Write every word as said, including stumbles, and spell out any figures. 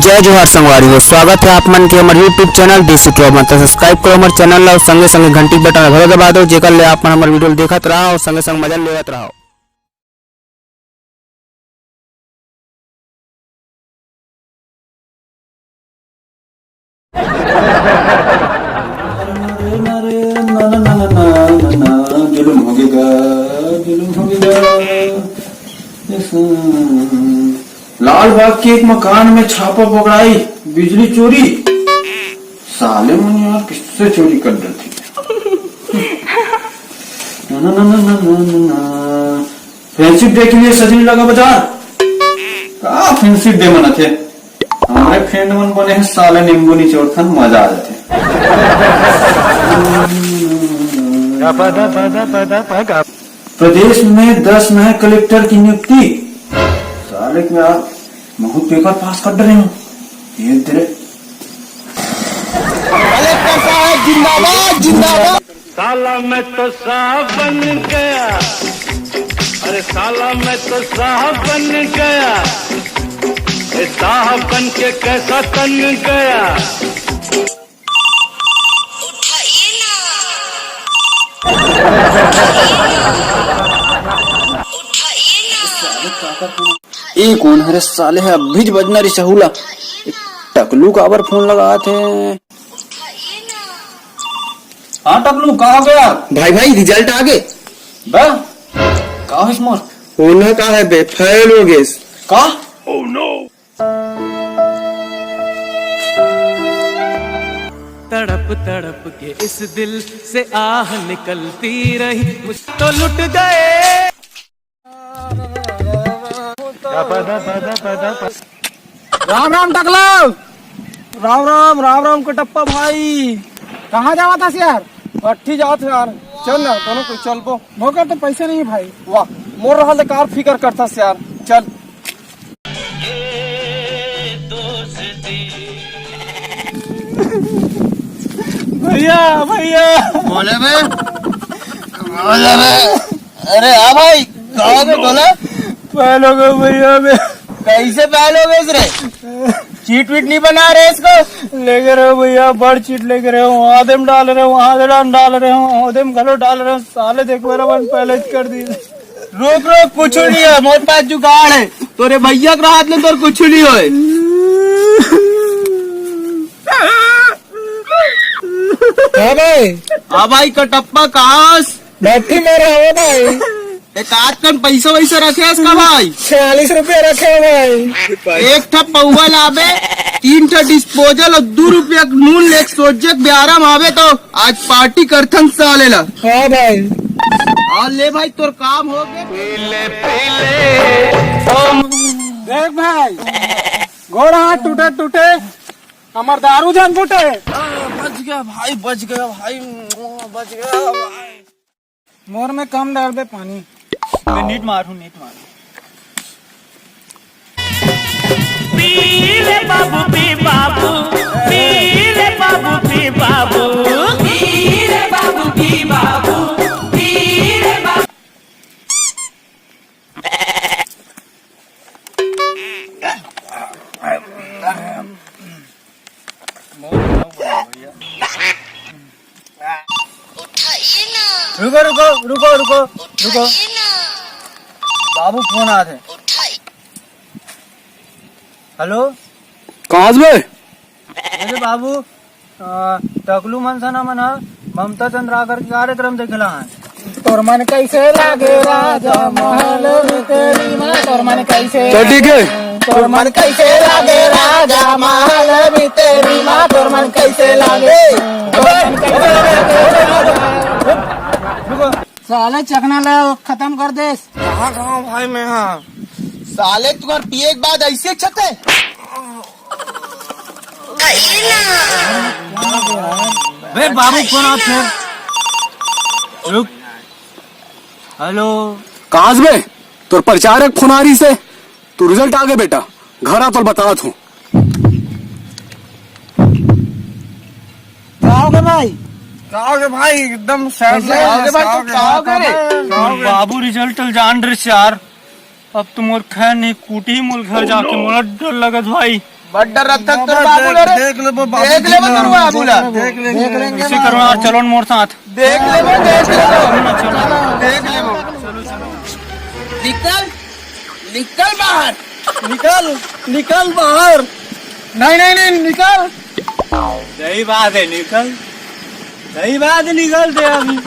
जय जोहार संगवारी हो, स्वागत है आप मन के हमर YouTube चैनल देसी टॉप में। तो सब्सक्राइब करो हमर चैनल ला अउ संगे संगे घंटी बटन घलो दबा दो, जेकर ले आप मन हमर वीडियो देखत रहो अउ संगे संग मजा लेवत रहो। जुलम हो गया, जुलम हो गया। लाल बाग के एक मकान में छापा पकड़ाई, बिजली चोरी। साले मन यार किससे चोरी कर देते। ना, ना, ना। फ्रेंडशिप डे के लिए सजने लगा बाजार। का फ्रेंडशिप डे मनाथे? हमारे फ्रेंड मन बने हैं साले नींबू निचोड़थन, मजा आ जाथे। प्रदेश में दस नए कलेक्टर की नियुक्ति। साले के यार, महूं पेपर पास कर डरे हूं। ये तेरे कलेक्टर साहब जिंदाबाद, जिंदाबाद। साला मैं तो साहब बन गया, अरे साला मैं तो साहब बन गया, ए साहब बन के कैसा तन गया। उठाइए ना, उठाइए ना। ए कोन हरे साले ह, अभीच बजना रिहिस हुला। टकलू काबर फोन लगात हे? हाँ टकलू, का हो गया? भाई, भाई, रिजल्ट आ गे। बा, का होइस मोर? ओना का हे बे, फेल हो गेस। का? तड़प तड़प के इस दिल से आह निकलती रही, मुझ तो लुट गए। राम राम टकला। राम राम, राम राम कटप्पा भाई। कहाँ जावत हस यार? भट्ठी जात हस यार। चल ना, दोनों कोई चलबो। मोर कर तो पैसा नहीं है भाई। वाह, मोर रहल ले कार फिकर करथस यार। चल। भैया, भैया। बोले बे, बोले बे। अरे हाँ भाई, कहाँ बे बोला? फेल हो गए भैया बे। कैसे फेल हो गए रे? चीट वीट नहीं बना रहे इसको? लेके रहे हो भैया, बड़ चीट लेके रहे हो। आधे में डाल रहे हो, आधे डाल, डाल रहे हो, आधे में घलो डाल रहे हो। साले देख मेरा मन पहले ही कर दी। रुक रुक, कुछ नहीं है, मोर पास जुगाड़ है। तोरे भैया के हाथ में तोर कुछ नहीं होए। हाँ भाई। हाँ भाई, कटप्पा कहाँ हस? भट्ठी में रहो भाई। एक आध कन पैसा वैसा रखे हस का भाई? छियालीस रुपया रखे हो भाई। एक ठप पौवा लाबे, तीन ठप डिस्पोजल अउ दू रुपया के नून लेके सोचे के बियारा में आबे तो आज पार्टी करथन साले ला। हाँ भाई। हाँ ले भाई, तोर काम हो गए। देख भाई, गोड़ हाथ टूटे टूटे, हमर दारू झन फूटे। बच गया भाई, बच गया भाई, बच गया भाई। मोर में कम डाल दे पानी। मैं नीट मारू, नीट मारू। पी रे बाबू, पी बाबू, पी रे बाबू, पी बाबू, पी रे बाबू, पी बाबू, पी रे बाबू। उठाइए ना। रुको, रुको, रुको, रुको, रुको। उठाइए ना। बाबू फोन आत हे। उठाइए। हेलो। कहाँ से बे? अरे बाबू, अ, टकलू मनसना मन ह ममता चंद्राकर के कार्यक्रम देखे ला आए। तोर मन कैसे लागे राजा महल में तेरी माँ, तोर मन कैसे तो ठीक है। तोर मन कैसे लागे राजा महल में तेरी माँ, तोर मन कैसे लागे? साले चकना ला खत्म कर देस। कहाँ खाऊं भाई मैं? हाँ साले, तुम्हार पिए के बाद ऐसे छते। बे बाबू, फोन आत हे। रुक। हेलो। कहाँ से बे? तोर प्रचारक फोन आ रहिसे। तोर रिजल्ट आ गे बेटा, घर आ, तोर बतात हूँ। का हो गे भाई? का हो गे भाई? एकदम सैड कैसे? का हो गे भाई? का हो गे? का हो गे रे? का हो गे? बाबू रिजल्ट ल जान रहिस यार। अब तो मोर खैर नहीं, कूटही मोला घर जाके, मोला डर लगत भाई। बड़ डर रहिथे तोर बाबू ला रे। देख लेबो बाबू, देख लेबो तोर बाबू ला। देख लेंगे। इसे करो यार, चलो न मोर साथ। देख लेबो, देख लेबो। देख लेबो। निकल, निकल बाहर। निकल, निकल बाहर। नहीं, नहीं, नहीं, निकल। सही बात है, निकल। सही बात है, निकल दे अभी।